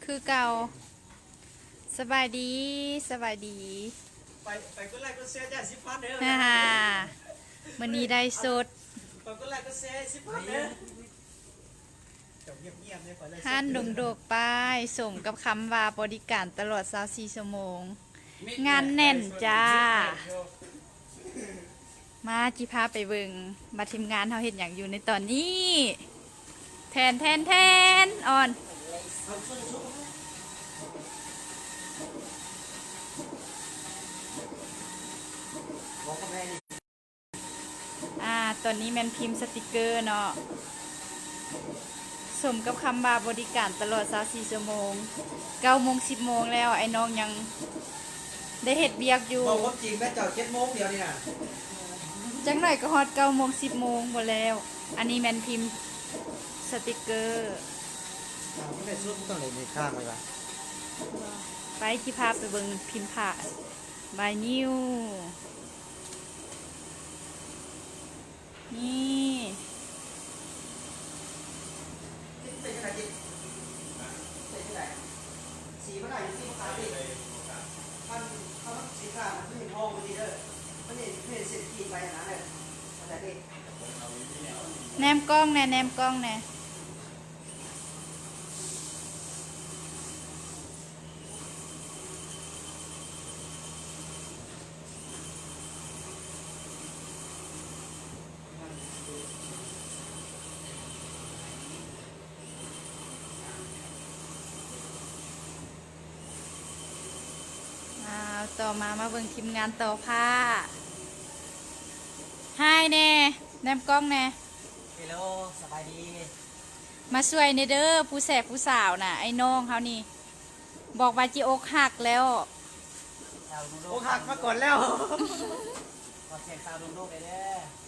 ຄືເກົ່າ. ສະບາຍດີ ສະບາຍດີ. ໄປ ໄປກົດໄລກົດແຊຈ້າ ສິບພັນເດີ. ອ່າ ມື້ນີ້ໄດ້ສົດ. ໄປກົດໄລກົດແຊສິບພັນເດີ. ເຈົ້າງຽບໆເດີ ຂ້ອຍໄລສົດ. ຮ້ານດົງໂດກປ້າຍ ສົມກັບຄຳວ່າບໍລິການຕະຫຼອດຊາວສີ່ຊົ່ວໂມງ. ງານແໜ້ນຈ້າ. ມາ ຊິພາໄປເບິ່ງວ່າທີມງານເຮົາເຮັດຫຍັງຢູ່ໃນຕອນນີ້. ແທນ ແທນ ແທນ ອ່ອນ. ອ່າ ຕອນນີ້ແມ່ນພິມສະຕິກເກີເນາະ. ສົມກັບຄຳວ່າບໍລິການຕະຫຼອດຊາວສີ່ຊົ່ວໂມງ. ເກົ້າໂມງ ສິບໂມງແລ້ວ ອ້າຍນ້ອງຍັງໄດ້ເຮັດວຽກຢູ່. ເວົ້າຄວາມຈິງແມ່ນເຈົ້າ ເຈັດໂມງດຽວນີ້ນະ. ຈັກໜ້ອຍກໍຮອດເກົ້າໂມງ ສິບໂມງພຸ້ນແລ້ວ. ອັນນີ້ແມ່ນພິມສະຕິກເກີ. ອ້າວ ມັນໄດ້ສຸດ ມັນຕ້ອງໄດ້ມີຄ້າງໄວ້ວ່າ. ໄປ ຊິພາໄປເບິ່ງພິມຜ້າໄວນິວ. ນີ້ ເປັນຈັ່ງໃດຕິ ເປັນຈັ່ງໃດ ສີມັນໄດ້ຢູ່ຕິ ມັນຂາວຕິ ມັນ ມັນສີຂາວ ມັນຄືເຫັນທອງບໍ່ຕິເດີ ມັນເຫັນ ເຫັນເສັ້ນຂີດໄປຫັ້ນນະເດີ ເຂົ້າໃຈຕິ. ແນມກ້ອງແດ່ ແນມກ້ອງແດ່. ອ່າ ຕໍ່ມາ ມາເບິ່ງທີມງານຕໍ່ຜ້າ. ຮາຍແດ່ ແນມກ້ອງແດ່. ເຮລໂລ ສະບາຍດີ. ມາຊ່ວຍແດ່ເດີ ຜູ້ແສບຜູ້ສາວນະ ໄອ້ນ້ອງເຮົານີ້ ບອກວ່າຊິອົກຫັກແລ້ວ. ອົກຫັກມາກ່ອນແລ້ວ. ຂໍສຽງຊາວດົງໂດກແດ່ເດີ.